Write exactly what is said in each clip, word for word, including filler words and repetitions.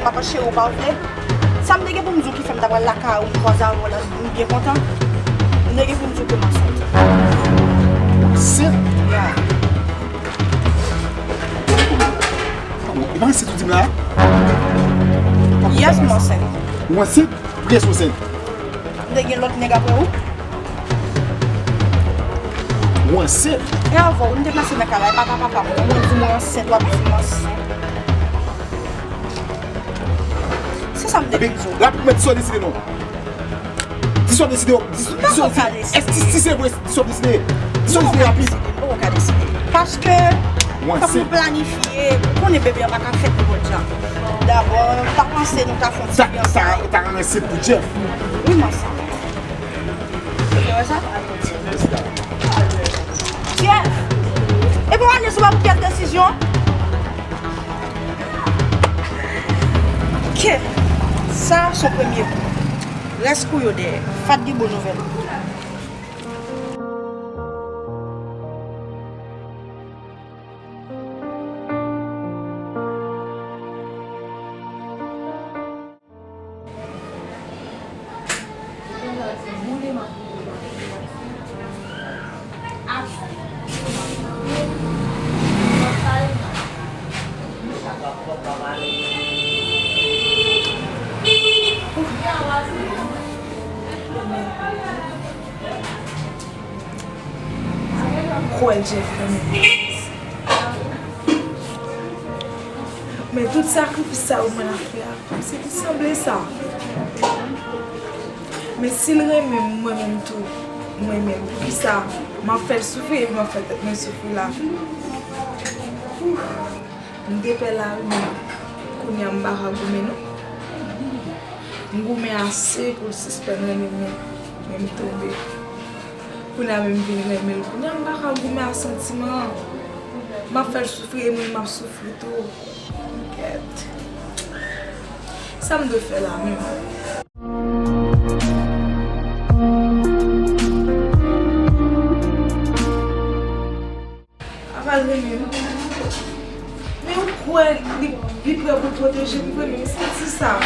Papa cheri, ou pa vle? Sa m te gen pou m di w ki fè m ta pral lakay ou, m kwaze avè w la, m byen kontan. M te gen pou m di w ke m ansent. Ansent? Ya. E pa ansent ou di m la? Yes, m ansent. Ou ansent? Poukiyès ou ansent? M te gen lòt nèg apre ou. Ou ansent? E avè w, m te pase nan kay la, e pa ta papa m. Ou mwen di mwen ansent, w ap di m ansent. Se sa m te vin di w. Epi, la pou mèt sa w deside non. Di sa w deside, di, di sa w deside. Èske si, si se vre, di sa w deside. Di sa w deside rapid. M poko ka deside. Paske, fòk nou planifye. Ou konnen bebe a pa ka fèt nenpòt jan. Dabò, m pa panse nou ta fè yon ti fiyansay. Ou ta renmen se pou Jeff? Wi, m ansent. Ou te wè sa? Jeff! E pou ane sou pa pou kèk desizyon? Ke sa se yon premye kou. Rès kou yo dèyè. Fat gen bon nouvèl. Kwè Jeff renmen m. Men tout sakrifis sa yo mwen ap fè a, kòmsi li sanble sa. Men si l renmen m, mwen menm tou, mwen menm, poukisa m ap fè l soufri epi m ap fè tèt mwen soufri la? Ouf. M te pè lari, men kounye a m pa ka goumen non. M goumen ase pou l sispann renmen m, men, men m tonbe. Kounye a menm vin renmen l. Kounye a m pa ka goumen ak santiman an. M ap fè l soufri e mwen m ap soufri tou. Kèt. Sa m dwe fè la menm? Aval renmen m. Men ou kwè li, li prè pou l pwoteje m vre, men m santi sa.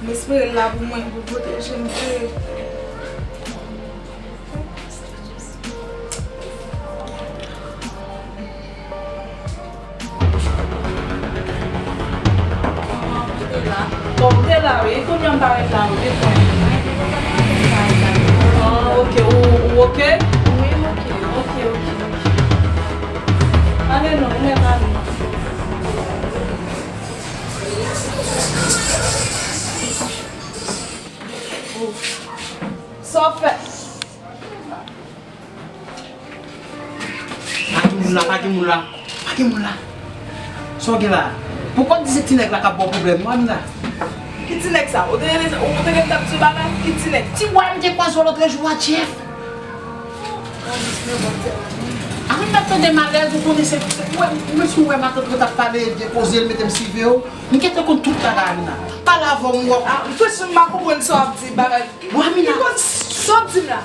M espere l la pou mwen, pou pwoteje m vre. Bon, ou te la, wi. Kounye a m parèt la, wi, te pran. Ah, ok. Ou, ou ok? Wi, m ok. Ok, ok, ok. Ale non, ou mèt ale. Sa w fè? Pa gen moun la, pa gen moun la. Pa gen moun la. Sa w gen la? Poukò w di se ti nèg la k ap ba w pwoblèm, non, Amina? Ki ti nèg sa? Ou te, ou te gen tan di bagay? Ki ti nèg? Ti bwa m te kwaze w lòtrejou a, Jeff. Amina, tande malèz, ou konnen se, se, ou wè, ou menm si w wè matant mwen t ap pale byen poze, l mete m siveye w. M gentan konn tout bagay, Amina. Pale avè m, ou wè. Ah, m prèske m pa konprann sa w ap di, bagay. Bon, Amina. Ki koz sa w ap di m la?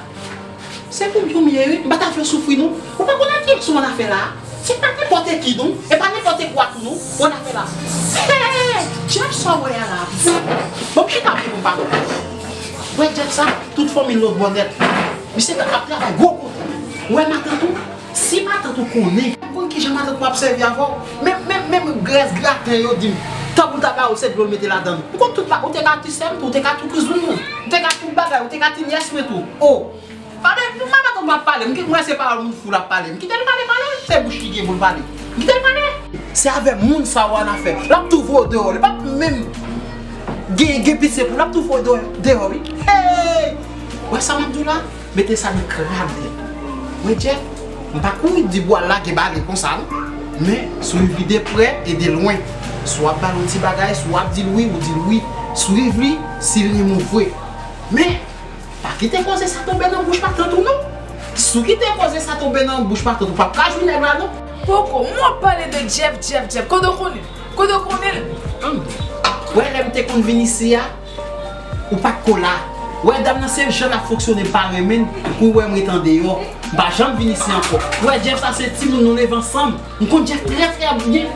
Se pou m tou m ye, wi. M pa ta vle w soufri, non. Ou pa konn ak ki leson w ann a fè la? Se pa nenpòt ki, non. E pa nenpòt kwa tou, non. W ann a fè la. Hey, Jeff, sa w wè a la? Bon, m chita byen pou m pa wè. Wè Jeff sa, tout fanmi l lòt bò nèt. Misye ap travay gwo kote. Wè matant ou, si matant ou konnen, ou konn kijan matant ou ap sèvi avè w. Menm, menm, menm grès graten yo di m, tanpri w ta ba yo se dlo l mete ladan l. Ou konn tout ba, ou te ka ti sè m tou, ou te ka ti kouzin mwen, ou te ka tout bagay, ou te ka ti nyès mwen tou. O, pale, m pa matant m ap pale, m, mwen se pawòl moun fou l ap pale. M kite l pale, pale, se bouch li gen pou l pale. M kite l pale. Se avè moun sa w ann a fè. L ap tou voye w deyò, li p ap menm gen, gen pitye pou l, l ap tou voye w deyò, deyò, wi. Hey! Wè sa m ap di w la? Mete sa nan krav li. Wè Jeff, m pa kouri di bwa lage bale konsa non. Men, swiv li de prè e de lwen. Si w ap ba l yon ti bagay, si w ap di l wi, ou di l wi. Swiv li, si l renmen w vre. Men, pa kite koze sa tonbe nan bouch matant ou non. Si w kite koze sa tonbe nan bouch matant ou, p ap ka jwi nèg la non. Poko, mwen w ap pale de Jeff, Jeff, Jeff. Kote w konnen? Kote w konnen l? Wè lè m te konn vin isi a, ou pa t ko la. Wè dam nan se jan l ap fonksyone m pa renmen l, pou wè m ret andeyò. M pa janm vin isi ankò. Wè Jeff sa se timoun nou leve ansanm. M konn Jeff trè trè byen.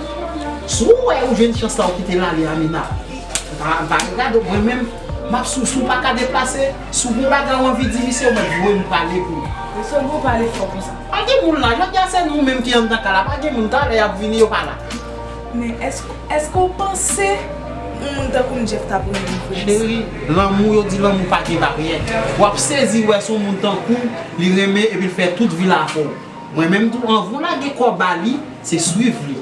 Si w wè ou jwenn chans la ou kite l ale Amina. M pa, m pa regade w mwen menm. M ap sou, si w pa ka deplase, si w gon bagay ou anvi di misye ou mèt voye m pale pou ou. Misye bon pale fò konsa. Pa gen moun la, jodi a se nou menm ki anndan kay la, pa gen moun talè y ap vini yo pa la. Men èske, èske w panse yon moun tankou m Jeff t ap renmen m vre? Cheri, lanmou, yo di lanmou pa gen baryè. W ap sezi wè se yon moun tankou w li renmen epi l fè tout vi l avè w. Mwen menm tou, anvan w lage kò w ba li, se swiv li.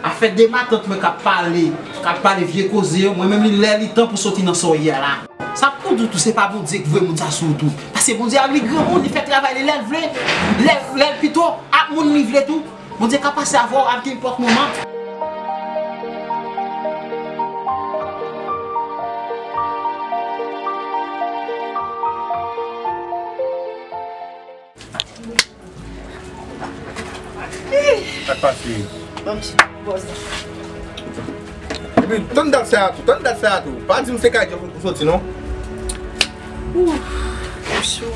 Afè de matant mwen k ap pale, k ap pale vye koze yo, mwen menm li lè li tan pou soti nan sa w ye a la. Sa pou di w tou, se pa Bondye ki voye moun sa sou ou tou. Paske Bondye a li granmoun, li fè travay li lè l vle, lè, lè l pito ak moun li vle tou. Bondye ka pase avè w a nenpòt moman. Sa k pase? Ban m sou bòz la. Epi, tann dat sa a tou, tann dat sa a tou. Pa di m se kay Jeff ou soti, non. Ooh, m cho.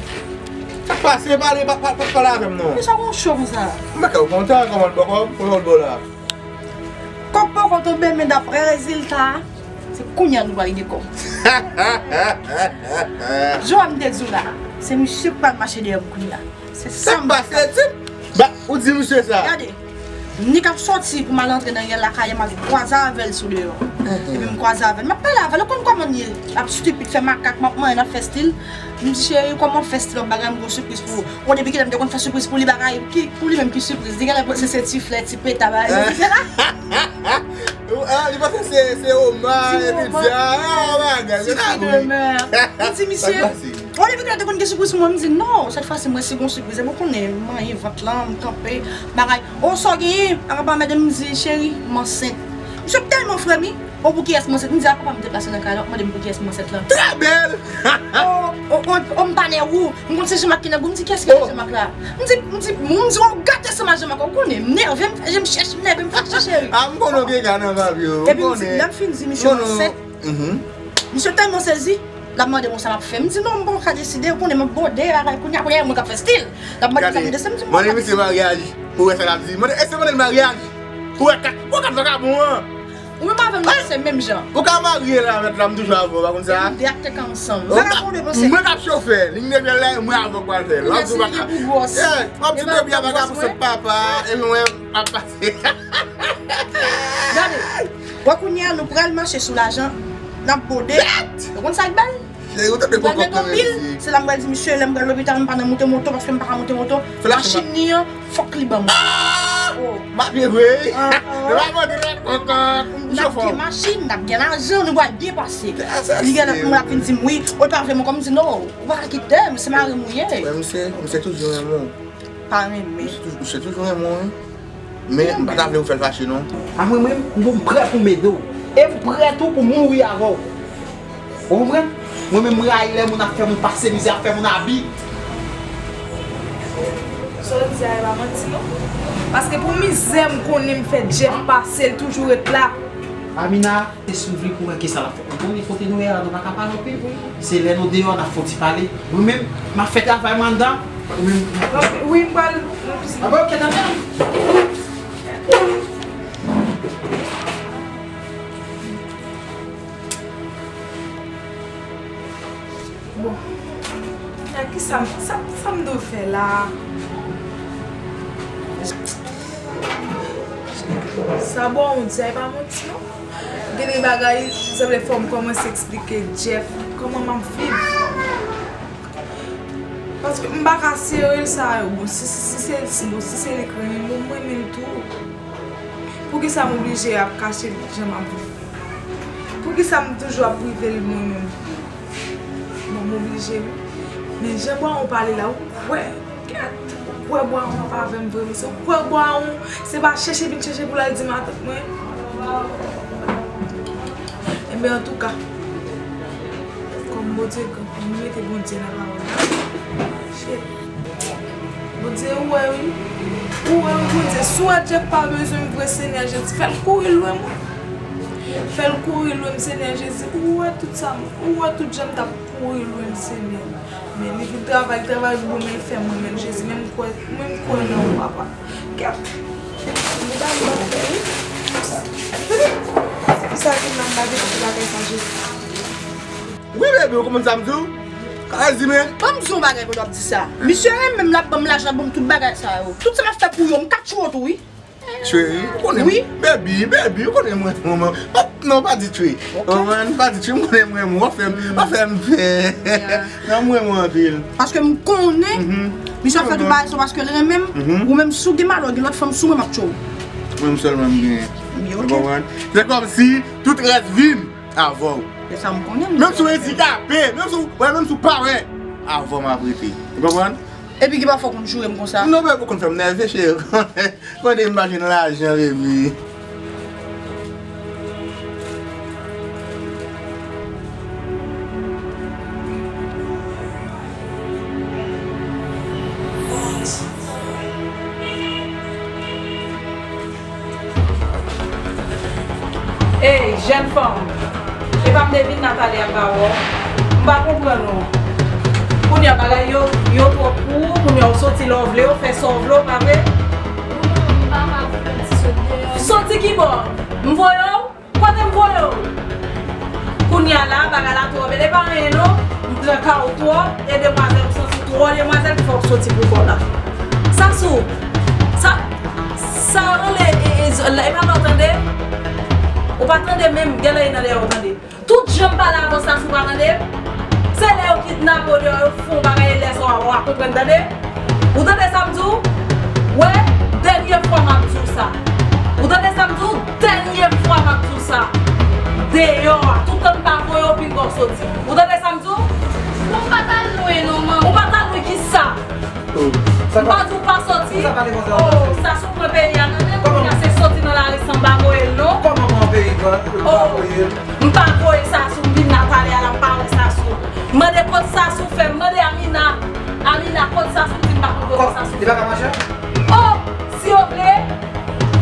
Sa k pase? Pale, pa, pa, pa pale avè m, non. Kisa w cho konsa? M pa ka w kontan, kòman l bòkò, kòman l bò la? Kòb poko tonbe, men daprè rezilta a, se kounye a nou pral gen kòb. Jan m te di w la, se misye k pral mache dèyè m kounye a. Se sa m pase, tip. Ba, ou di misye sa. Gade, m ni k ap soti pou m al antre nan riyèl lakay, m al kwaze avè l sou deyò. Epi m kwaze avè l, m ap pale avè l, ou konn kòman l ye. L ap stipid, fè makak, m ap manyen, l ap fè stil. M di, cheri, kòman w fè stil w ap bagay, m gon sipriz pou ou. Bon, depi kilè m te konn fè sipriz pou li, bagay ki, pou li menm ki sipriz. Li genlè panse se ti flè, ti peta, bagay, se la. Ah, li panse se, se Omar, epi di, ah, bagay, se la, wi. M di, misye, bon, depi kilè w te konn gen sipriz pou mwen, m di, non, sèt fwa si mwen si gon sipriz, epi w konnen, m manyen vant lan, m kanpe, bagay. O, sa w genyen, anba mèt m di, cheri, m ansent. Misye tèlman fremi, o, pou kiyès m ansent? M di, a papa m deplase nan kay la, w ap mande m pou kiyès m ansent lan. Trè bèl! O, o, o, o, m pa nèg ou. M konn se Jean-Marc ki nan gou, m di, kiyès ki nan Jean-Marc la? M di, m di, m di, w gate ansanm ak Jean-Marc, ou konnen, m nève, m, m chèche, m nève, m fache, cheri. Ah, m konnen w gen gade nan papye yo. Epi m di, lè m fin di misye m ansent, misye tèlman sezi, l ap mande m sa m ap fè. M di, non, m poko ka deside, ou konnen m ap bòde, bagay, kounye a, kounye a, mwen k ap fè stil. L ap mande sa m deside, m di, m poko ka deside. Mande misye maryaj, pou wè sa l ap di. Mande, èske mande l maryaj? Pou wè ka, pou wè kat vakabon an. Ou menm avè m, nou se menm jan. Ou ka marye la, mèt la, m toujou avè w, pa konn sa? Epi nou te ak tèt ansanm. Vagabon de panse. Mwen k ap chofè, ligne de miel la, mwen avè w k pral fè l. W ap di w pa ka. Mèsi pou gwòs. W ap di depi a pa ka pou sèt papa, epi mwen m ap pase. Gade, wè kounye a, nou pral mache sou lajan, n ap bòde. Ou konn sa k bèl? Cheri, ou tande kòkòt nan men misye. Se la m pral di misye, lè m pral lopital, m pa nan moute moto, paske m pa ka moute moto. Machin li an, fòk li ban mwen. Ah! M ap leve wi. Lè m ap mande lè kòkòt, m chofè w. N ap gen machin, n ap gen lajan, nou pral byen pase. Li gen lòt moun ap vin di m wi, ou pa vle mwen kòm m di non, ou pa ka kite m, se mari m ou ye. Wè, misye, misye toujou renmen w. Pa renmen. Misye toujou, misye toujou renmen w wi. Men m pa ta vle ou fè l fache non. A mwen menm, m prè pou m ede w. E m prè tou pou m mouri avè w. Ou konprann? Mwen menm m rayi lè moun ap fè moun pase mizè, ap fè moun abi. Sa w di a e pa manti non. Paske pou mizè m konnen m fè Jeff pase, l toujou ret la. Amina, te swiv li pou wè kisa l ap fè. Ou konnen kote nou ye a, nou pa ka pale anpil. Se lè nou deyò, n ap fè yon ti pale. Mwen menm, m ap fè travay mwen anndan. Ou menm. Wi, m pral. Aba, ok, tande. Bon. Sa, kisa, sa, sa m dwe fè la? Sa bon, ou di a, e pa manti non. Gen de bagay, sanble fò m kòmanse eksplike Jeff kòman m ap viv. Paske m pa ka sere l sa yo. Bon, si, si, si se, si, bon, si se li k renmen m, bon, m renmen l tou. Poukisa m oblije ap kache l jan m ap viv? Poukisa m toujou ap prive l mwen menm? Bon, m oblije wi. Men jan Bwawon pale la, ou kwè, kèt, ou kwè Bwawon ap avè m vre mesye? Ou kwè Bwawon se pa chèche vin chèche pou l al di matant mwen? Enben, antouka, kòm Bondye gran, nou mete Bondye nan pawòl la. Shit. Bondye, ou wè wi. Ou wè wi, Bondye. Si w wè Jeff pa bezwen m vre, Senyè Jezi, fè l kouri lwen mwen. Fè l kouri lwen m, Senyè Jezi. Ou wè tout sa m, ou wè tout jan m t ap Mouri lwen m, Senyè. Men li vin travay, li travay pou mwen, men l fè m renmen l, Jezi. Men m kwè, men m kwè nan ou, papa. Kèt. Li ba m bagay, wi. Kisa ki nan bagay, tout bagay sa, Jezi? Wi, bebe, ou konprann sa m di w? Kazi, men. Ban m di yon bagay pandan w ap di sa. Misye renmen m, l ap ban m lajan, l ap ban m tout bagay sa yo. Tout sa m ap fè pou yo, m ka tchwe w tou, wi. Tchwe, ou konnen. Wi. Baby, baby, ou konnen mwen, mwen, mwen. Pa, non, pa di tchwe. Ok. Mwen, pa di tchwe, m konnen mwen, mwen. Ou fè m, ou fè m pè. Yeah. Non, mwen, mwen anpil. Paske m konnen, misye ap fè tout bagay sa paske l renmen m. Mhm. Ou menm, si w gen malè, w gen lòt fanm sou mwen, m ap tchwe w. Mwen, m sèlman m gen. Wi, ok. Ou konprann? Se kòmsi tout rès vi m avè w. Se sa m konnen, m. Menm si w andikape, menm si w, wè, menm si w pa wè, avè w m ap rete. Ou konprann? Epi gen pafwa w konn joure m konsa. Non, men ou konn fè m nève, cheri. Kote m pa jwenn lajan, baby. Ey, jèn fanm, se pa m te vin Nathalie ap ba wè w. M pa konprann ou. Kounye a bagay yo, yo twòp pou ou, kounye a w soti lè w vle, w fè sa w vle, w pa vre? Manman, m pa ka fout yon ti sot deyò. Soti kibò? M voye w? Kote m voye w? Kounye a la, bagay la twòp, e pa anyen non. M pran ka w twòp, e demwazèl, m santi twò demwazèl ki fè w soti pou kò w la. Sasou, sa, sa rele, e, e, e pa lè w tande? Ou pa tande menm, genlè e nan dèyè w tande. Tout jan m pale avè w, Sasou, pa tande? Se lè yo kidnape w deyò, yo fè w bagay, e lè sa w a, w a konprann, tande? Ou tande sa m di w? Wè, dènye fwa m ap di w sa. Ou tande sa m di w? Dènye fwa m ap di w sa. Deyò a, toutan m pa voye w, pinga w soti. Ou tande sa m di w? Bon, m pa t al lwen non, manman. Ou pa t al lwen kisa? Oh, m pa di w pa soti. Oh, Sasou pran peyi a nan men m, kounye a se soti nan lari san m pa voye l non. Kòman pran peyi a, m pa voye l? M pa voye Sasou, m vin Nathalie a la, m pa wè Sasou. M mande kot Sasou fè, m mande Amina. Amina, kot Sasou, m di m pa konn kote Sasou. Li pa ka mache? Oh, si yo vle,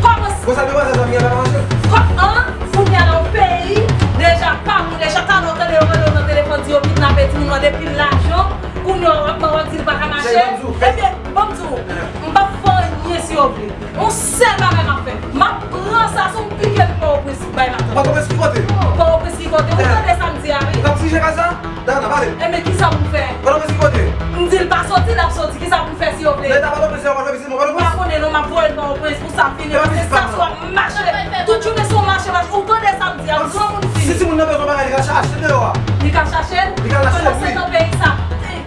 kòman s- Bon, sa demwazèl sa, Amina pa ka mache? Kò-, an, kounye a nan yon peyi, deja pa moun, deja talè w tande yo rele w nan telefòn, di yo kidnape timoun nan depi lajan, kounye a w ap, w ap di l pa ka mache. Ebyen, ban m di w, m p ap fè anyen si yo vle. Yon sèl bagay m ap fè. M ap pran Sasou, m pike l Pòtoprens, bay matant. Pòtoprens ki kote? Pòtoprens ki kote? Ou tande sa m di a, wi. Ou t ap sijè kay sa? Dana, pale. Enben, kisa pou m fè? Pòtoprens ki kote? M di l pa soti, l ap soti. Kisa pou m fè si yo vle? Leta Pòtoprens, se Pòtoprens, se Pòtoprens. M pa konnen non, m ap voye l Pòtoprens pou sa fini. Paske Sasou ap mache. Tout jounen se yon mache, mache. Ou tande sa m di a, granmoun fini. Si timoun nan bezwen bagay, li ka chache l deyò a. Li ka chache l? Li ka chache l, wi. Pandan se tan peyi sa,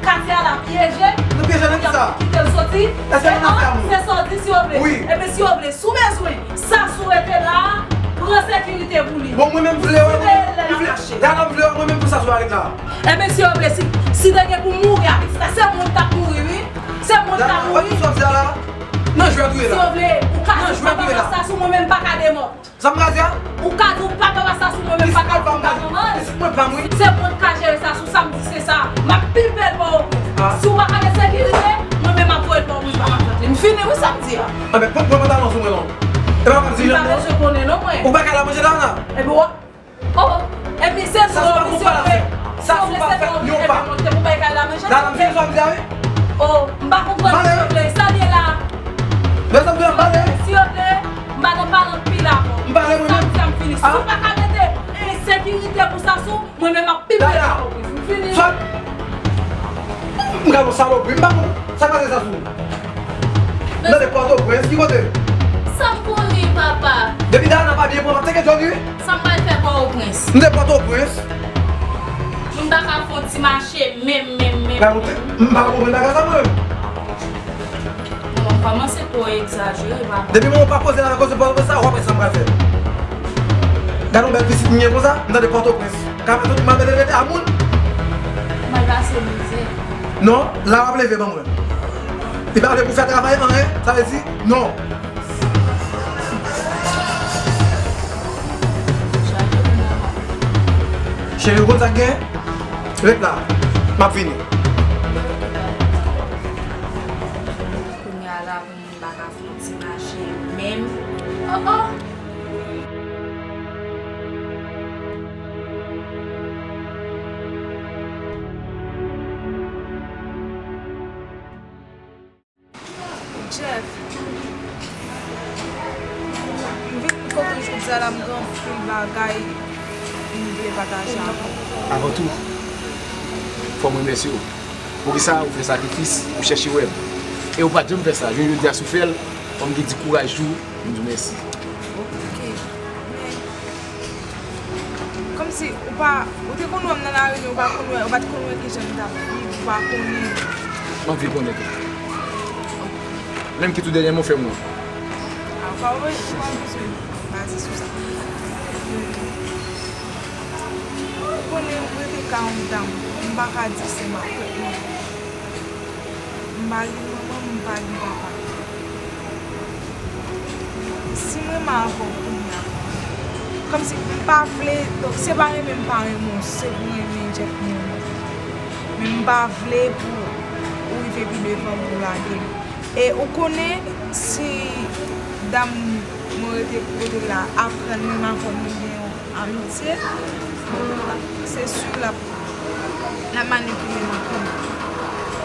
katye a la pyeje. Nou pyeje nan kisa? Kite l soti. Èske nou nan fè moun? Se sa w di si yo vle. Wi. Enben, si yo vle, si w bezwen Sasou rete la, pran sekirite pou li. Bon, mwen menm vle wè, mwen menm vle, Dana, m vle wè mwen menm pou Sasou pa ret la. Enben, si yo vle, si, si te gen pou mouri a pitit la, se mwen k t ap mouri, wi. Se mwen k t ap mouri. Dana, wè tout sa w di a la? Nan jwèt ou ye la. Si yo vle, ou ka di w pa papa Sasou, mwen menm m pa ka demò. Sa m ka di a? Ou ka di w pa papa Sasou, mwen menm pa ka di w pa manman l. Pitit mwen pa m, wi. Se mwen k ka jere Sasou, sa m di se sa. M ap pimpe l Pòtoprens. Si w pa ka gen sekirite, mwen menm m ap voye l Pòtoprens pa matant li. M fini wi sa m di a. Anben, pran, pran pantalon sou mwen non. E pa m ap di jan m pa bezwen konnen non mwen. Ou pa ka la manje la, Dana? Enben w ap, oh, enben se dlo misye vle. Sa sou pa fè yon pa. Enben monte pou bay kay la manje. Dana, m fini sa m di a wi. Oh, m pa konprann misye vle. Sa l ye la? Mezanmi, m pale. Si yo vle, m pa nan pale anpil avè w. M pale mwen menm. Sa m di a m fini. Si w pa ka mete ensekirite pou Sasou, mwen menm m ap pimpe Pòtoprens. M fini. Sòt. M ka yon salopri, m pa bon. Sa k pase Sasou? M tande Pòtoprens, ki kote? Sa m konnen, papa? Depi Dana pa byen pran, m ap teke djòl wi. Sa m pral fè Pòtoprens? M te Pòtoprens. M pa ka fè yon ti mache menm, menm, menm. M pa konprann bagay sa mwen. Non, kòmanse twò egzajere, papa. Depi mwen pa poze la nan koze Pòtoprens sa, w ap wè sa m pral fè. Gade yon bèl pitit m gen konsa, m tande Pòtoprens. Ka fè tout mal mete rete a moun. Mwen pase mizè. Non, la w ap leve ban mwen. Li pa vle pou fè travay anyen, sa vle di non. Cheri, ou konn sa k gen? Ret la. M ap vini. Kounye a la pou m pa ka fè yon ti mache menm. Oh, oh! Foto jodi a la, m gen anpil bagay m vle pataje avè w. Avan tou, fò m remèsye w. Poukisa ou fè sakrifis, ou chèche wè m? E ou pa t janm fè sa. Jounen jodi a, si w fè l, fò m te di kouraj tou, m di w mèsi. Ok. Men, kòmsi ou pa, ou te konn wè m nan lari, men ou pa konn wè, ou pa t konn wè kijan m t ap viv, ou pa konnen. M anvi konnen tou. Menm ki tou dènyèman ou fè m wè. A, ou pa wè, ou pa bezwen baze sou sa. Ou konnen m rete ka anndan m, m pa ka di se matant mwen. M pa gen manman, m pa gen papa. Si m renmen avè w kounye a, kòmsi m pa vle, donk se pa renmen m pa renmen w, se pou renmen djèt mwen. Men m pa vle pou ou rive pi devan pou w lage m. E ou konnen, si dam mwen rete kote l la aprann menm avè m, nou gen yon amitye, se si l ap, l ap manipile m ankò.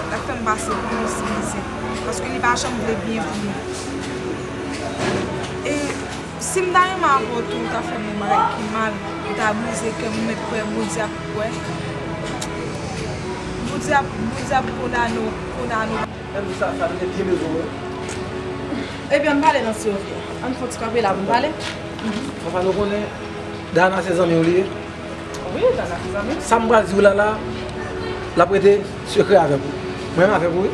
L ap fè m pase plis mizè. Paske li pa janm vle byen pou mwen. E si m ta renmen avè w tou, ou ta fè m yon bagay ki mal, ou ta brize kè m, mwen kwè Bondye ap wè. Bondye ap, Bondye ap kondane w, kondane w. Menm sa, sa nou te byen bezwen wè. Ebyen, ann pale nan serye. Ann fè yon ti kanpe la pou n pale. Fanfan, nou konnen Dana se zanmi w li ye. Wi, Dana se zanmi m. Sa m pral di w la la, l ap rete sekrè avèk ou. Mwen menm avèk ou, wi.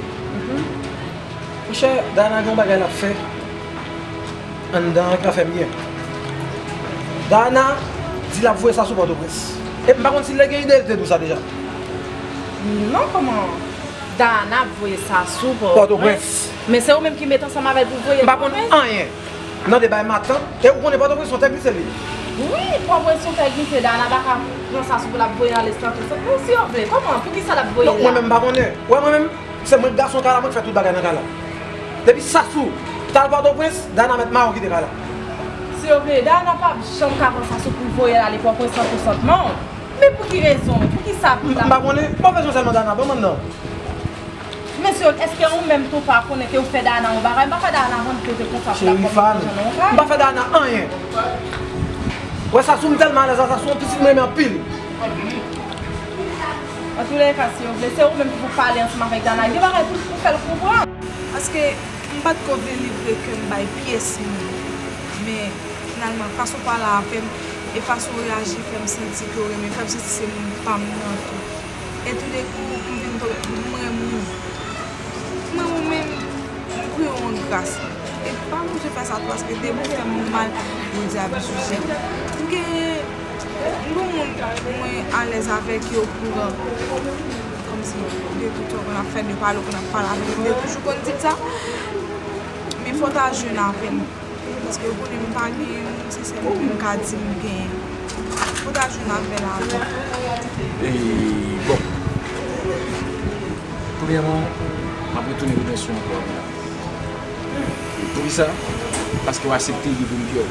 Monchè, Dana gen yon bagay l ap fè anndan an k ap fè m byen. Dana di l ap voye Sassou Pòtoprens. E m pa konn si l te gen ide l te di w sa deja. Non, kòman? Dana ap voye Sassou Pòtoprens. Pòtoprens. Men se ou menm ki met ansanm avè l pou voye l Pòtoprens? M pa konn anyen nan deba matant. E ou konnen Pòtoprens se yon tè glise li. Wi, Pòtoprens se yon tè glise. Dana pa ka pran Sassou pou l ap voye l ale sante sante. Men si yo vle, kòman? Poukisa l ap voye l la? Non, mwen menm m pa konnen. Wè mwen menm, se mwen k gason kay la, mwen k fè tout bagay nan kay la. Depi Sassou t al Pòtoprens, Dana mèt mawon kite kay la. Si yo vle, Dana p ap janm ka pran Sassou pou voye l ale Pòtoprens san pou san non. Men pou ki rezon? Poukisa pou l ap M pa konnen. M pa bezwen sèlman Dana, ban m anndan. Men sè, èske ou menm tou pa konnen ke ou fè Dana yon bagay? M pa fè Dana vann tete konsa pou l ap Cheri Fann, m pa fè Dana anyen. Wè Sassou, m tèlman alèz a Sassou, yon pitit mwen renmen anpil. Antoulèka, si yo vle, se ou menm ki pou pale ansanm avèk Dana. Gen bagay pou, pou fè l konprann. Paske m pa t ko vle livre kè m bay pyès moun. Men, finalman, fason w pale avè m e fason w reyaji fè m santi ke w renmen, fè m santi se moun pa m nan tou. E toudenkou, m vin tonbe, m renmen w. M renmen w menm, m priye w an gras. E pa bezwen fè sa tou, paske depi w fè m mal, yo di abitidye. M gen, m gen moun mwen alèz avèk yo kouran. Kòmsi de tout sa w konn ap fè, de pale w konn ap pale avè m, m te toujou konn di l sa. Men fò w ta jwenn avè m. Paske ou konnen m pa gen moun, se sèl ou menm m ka di m genyen. Fò w ta jwenn avè l avan. E, bon. Premyèman, m ap retounen remèsye w ankò. Poukisa? Paske w aksepte livre m kè w.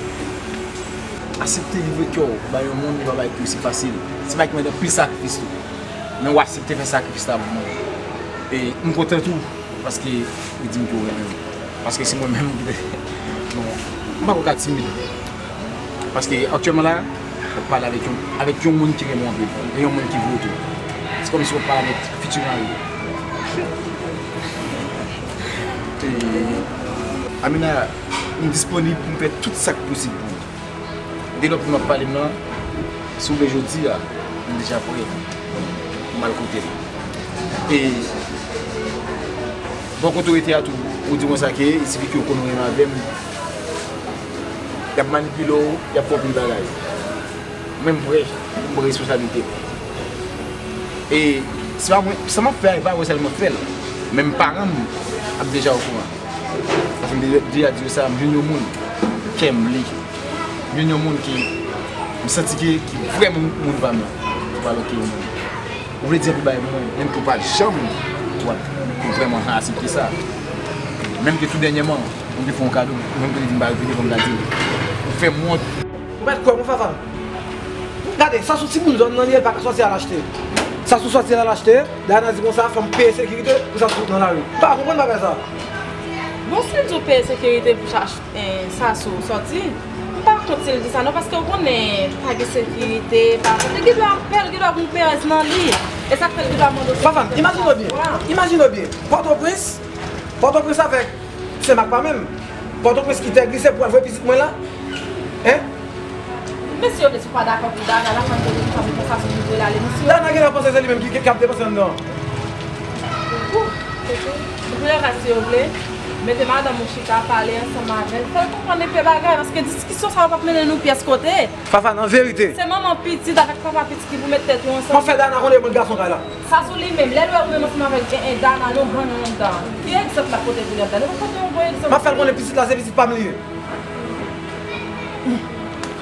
Aksepte livre kè w bay yon moun, li pa bay kè w, se fasil. Se bagay ki mande anpil sakrifis tou. Men w aksepte fè sakrifis la pou mwen. E m kontan tou, paske ou di m ke w renmen m. Paske se mwen menm ki te, non, m pa ko ka timid. Paske aktyèlman la, w ap pale avèk yon, avèk yon moun ki renmen w anpil, e yon moun ki vle w tou. Se kòmsi w ap pale avèk fiti mari w. E, Amina, m disponib pou m fè tout sa k posib pou ou. Delè w ap pale m nan, si w vle jodi a, m deja prè pou m al kote l. E bò kote w rete a tou, ou di konsa ke, il sifi ke w konn renmen avè m, y ap manipile w, y ap fè w anpil bagay. Men m prè pou m pran responsablite m. E se pa mwen, sa m ap fè a, e pa mwen sèlman k fè l, menm paran m ap deja okouran. Paske m te deja di yo sa, m jwenn yon moun kè m li. M jwenn yon moun ki m santi ki, ki vrèman moun pa m nan. Ou pale oke yon moun. Ou vle di anpil bagay pou mwen, menm ke w pa janm kwè m, ou vrèman aksepte sa. Menm ke tou dènyèman, m te fè yon kado, menm ke li di m pa repete, bon, m ta di l, ou fè m wont. Ou mèt kwè m, wi, Fafa. Gade, Sassou timoun zòn nan li ye, li pa ka sòti al achte. Sassou sòti al achte, Dayana di konsa, fò m peye sekirite pou Sassou nan lari. M pa konprann bagay sa. Bon, si l di w peye sekirite pou Sassou sòti, Pa kont si l di sa non, paske w konnen pa gen sekirite, pa gen, li gen dwa pè, li gen dwa gen perèz nan li. E sa k fè l gen dwa mande w. Fafan, imajine w byen. Imajine w byen. Pòtoprens, Pòtoprens avèk Senmak pa menm. Pòtoprens ki tè glise pou al voye pitit mwen la. Hein? Mesye, si w pa dakò pou Dana, la fann kote pou fanm konsa sou pou l ale, mesye. Dana gen lè panse se li menm ki, ki, ki ap depanse anndan. Ouf, tete. An tou lè ka, si yo vle, mete madanm ou chita, pale ansanm avè l, fè l konprann enpe bagay, paske diskisyon sa yo p ap mennen nou pyès kote. Fafan, an verite. Se manman pitit avèk papa pitit ki pou met tèt yo ansanm. M ap fè Dana konnen mwen gason kay la. Sa sou li menm. Lè l wè ou menm ansanm avèk, eh, eh, Dana, nou rann anndan. Ki egzanp l ap pote pou li anndan? Li poko pote yon bon egzanp. M ap fè l konnen pitit la, se pitit pa m li ye.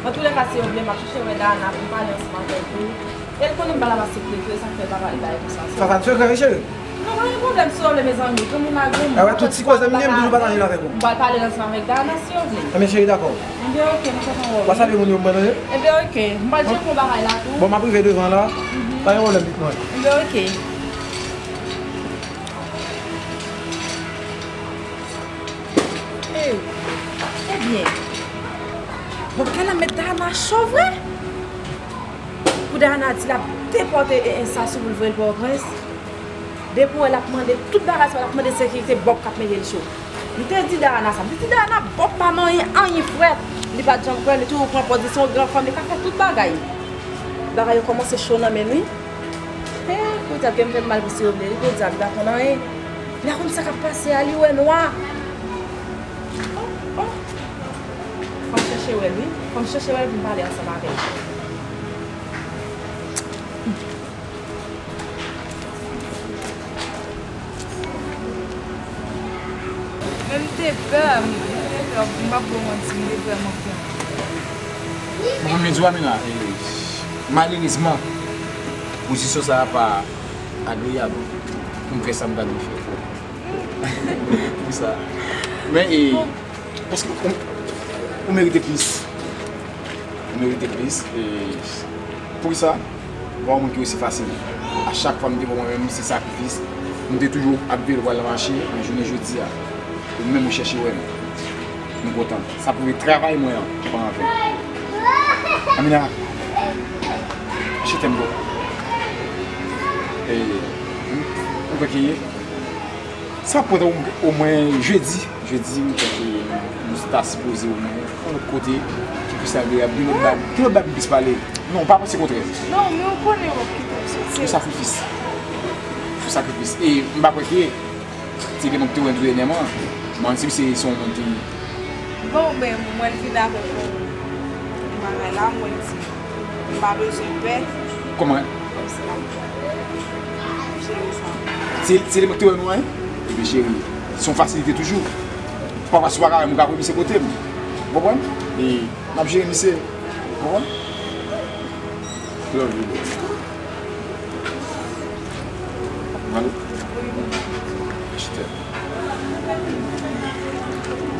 Antoulèka, si yo vle, m ap chèche wè Dana pou m pale ansanm avèk li. E l konnen m pa la pa sekrete, sa k fè l pa pale bagay konsa. Sa pa t sekrè, wi, cheri. Non, pa gen pwoblèm, si yo vle, mezanmi. Granmoun la, granmoun. Wè, tout ti koze m gen, m toujou pataje l avèk ou. M pral pale ansanm avèk Dana, si yo vle. Ebyen, cheri, dakò. Ebyen, oke, m kontan wè w. W a salye moun yo, m pran nan yo. Ebyen, oke. M pral tcheke yon bagay la tou. Bon, m ap rive devan la. Mhm. Pa gen pwoblèm, pitit mwen. Ebyen, oke. Hey, ebyen. Bon, gade la, met Dana cho vre. Pou Dana di l ap depòte E S A sou pou l voye l Pòtoprens. Depi w wè l ap mande tout bagay sa, l ap mande sekirite, Bòb k ap mete l cho. M te di Dana sa. M te di Dana, Bòb pa manyen, anyen frèt. Li pa t janm kwè, li toujou pran pozisyon gran fanm, li ka fè tout bagay. Bagay yo kòmanse cho nan men l, wi. He, podyab, kè m fè m mal pou si yo vle, wi, podyab, li pa konn anyen. Li pa konn sa k ap pase a, li wè nwa. Oh, oh. Fò m chèche wè l, wi. Fò m chèche wè l pou m pale ansanm avè l. Men m te pè, m te pè, m p ap ba w manti, m te vrèman pè. Mwen menm, Amina, e, malerezman, pozisyon sa a pa agreyab pou m fè sa m ta dwe fè. Pou sa. Men, e, paske ou, ou merite plis. Ou merite plis. E, poukisa? Ou pa yon moun ki resi fasil. A chak fwa m te wè mwen menm, se sakrifis. M te toujou ap veye l pral nan mache, men jounen jodi a, ou menm ou chèche wè m. M kontan. Sa pwouve travay mwen an pa anven. Amina, je t'aime beaucoup. E, m, m kwè ke sa pran omwen jedi. Jedi, m kwè ke nou ta sipoze omwen yon lòt kote ki plis agreyab. Gen lòt bagay, gen lòt bagay pou plis pale. Non, ou pa panse kontrè? Non, men ou konnen w ap kite m soti. Fò sakrifis. Fò sakrifis. E m pa kwè ke se gen moun ki te wè m tou dènyèman. Mwen menm si se, se yon moun ki... Bon, men mwen vin avèk yon bagay la, mwen di, m pa bezwen pè. Kòman? Kòmsi m ap jere sa. Se, se li menm ki te wè nou, en? Ebyen, cheri, se yon fasilite toujou. Pafwa, si w pa ka wè m, ou ka voye misye kote m. Ou konprann? E n ap jere misye. Ou konprann? Love you, boo. Allô? Je t'aime.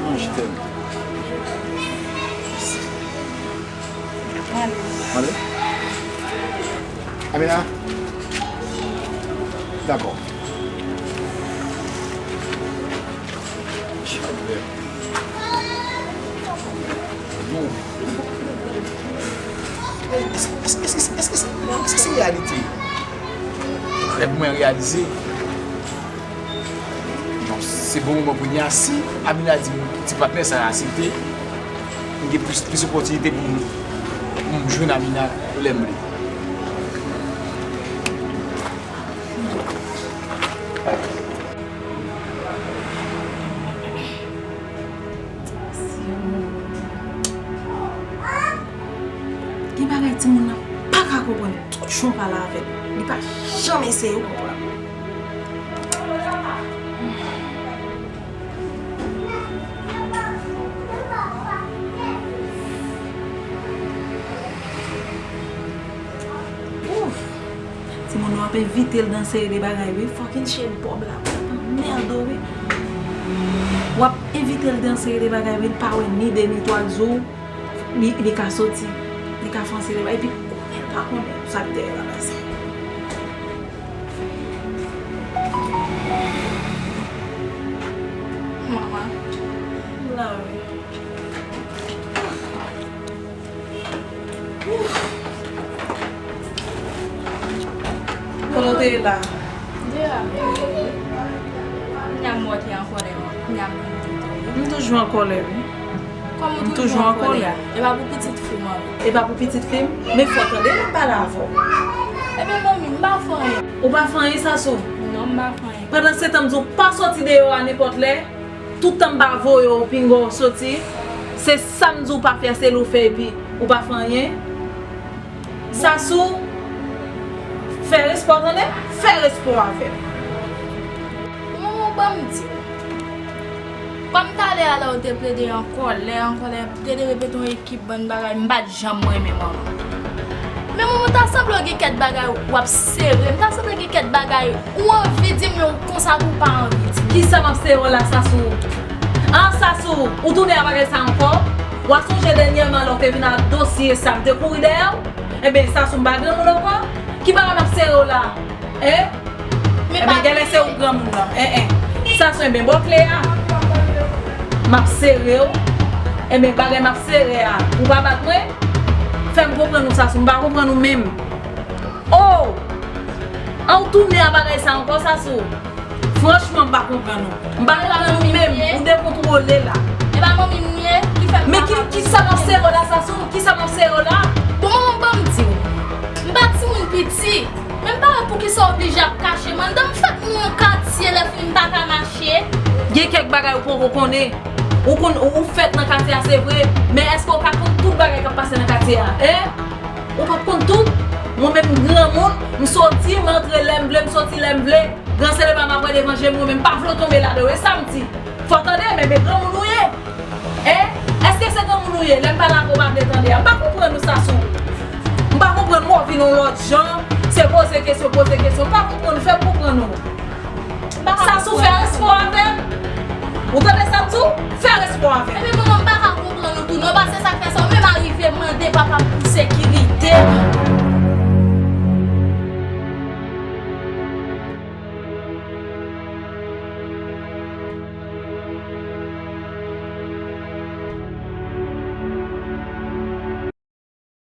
Non, je t'aime. Allô? Amina? Dakò. Èske, èske, èske, èske, èske se reyalite? Rèv mwen reyalize. Non, se bon moman kounye a. Si Amina di m ti patnè sa a aksepte, m gen plis, plis opòtinite pou m, pou m jwenn Amina lè m vle. Gen bagay timoun nan pa ka konprann. Tout jou m pale avè l, li pa janm eseye konprann. Ouf! Timoun yo ap envite l nan seri de bagay, wi. Fucking shit, Bob la, ap anmède w, wi. W ap envite l nan seri de bagay, wi. L pa wè ni de, ni twa, l di w, li, li ka soti, li ka fè yon seri de bagay, epi konnen l pa konnen sa k dèyè bagay sa. Manman. La, wi. Te la. Deja m te ye wi. Kounya m wè w te an kòlè, kounya m vin di w tou wi. M toujou an kòlè wi. Kòman w toujou an kòlè? E pa pou pitit fi w manmi. E pa pou pitit fi m? Men fò w tande lè m pale avè w. Ebyen manmi, m pa fè anyen. Ou pa fè anyen Sasou? Non, m pa fè anyen. Pandan se tan m di w pa sòti deyò a nenpòt lè, tout tan m pa voye w pinga w soti, se sa m di w pa fè se lè w fè epi ou pa fè anyen. Sasou, fè respè w tande, fè respè w avè m. Manman, ban m di w. Kòm talè a lè w te plede an kòlè, an kòlè, plede repete yon ekip bann bagay, m pa t janm renmen manman. Men manman, ta sanble w gen kèk bagay w ap sere, m ta sanble gen kèk bagay ou anvi di m, men w konsa tou w pa anvi di m. Kisa m ap sere w la, Sasou? An, Sasou, ou tounen a bagay sa ankò? W a sonje dènyèman lè w te vin ak dosye sa, m te kouri dèyè w? Enben, Sasou, m pa granmoun ankò? Ki bagay m ap sere w la? Hein? Enben, genlè se ou granmoun nan. Hein, hein. Sasou, enben, ba w kle a. M ap sere w. Enben, bagay m ap sere a, ou pa bat mwen? Fè m konprann ou, Sasou, m pa konprann ou menm. Oh! An, ou tounen a bagay sa ankò, Sasou? Franchman, m pa konprann ou. M pa konprann ou menm. Ou dekontwole la. E pa manmi m ye ki fè m. Men ki, kisa m ap sere w la, Sasou? Kisa m ap sere w la? Bon, manman, ban m di w. M pa timoun piti. Men m pa wè poukisa w oblije ap kache m. Anndan m fèt nan yon katye, lè fini m pa ka mache. Gen kèk bagay ou poko konnen. Ou konn, ou, ou fèt nan katye a, se vre. Men èske w ka konn tout bagay k ap pase nan katye a? Hein? Ou p ap konn tout? Mwen menm m granmoun, m soti, m antre lè m vle, m soti lè m vle. Gran sele pa m ap wè devan je m, mwen menm m pa vle w tonbe ladan yo. E sa m di. Fò w tande, men, men granmoun ou ye. Hein? Èske se granmoun ou ye? Lè m pale avè w, w pa vle tande a. M pa konprann ou, Sasou. M pa konprann ou, w vin yon lòt jan. Se poze kesyon, poze kesyon. M pa konprann ou, fè m konprann ou. Sasou, fè respè w avè m. Ou tande sa m di w? Fè respè w avè m. Ebyen, manman, m pa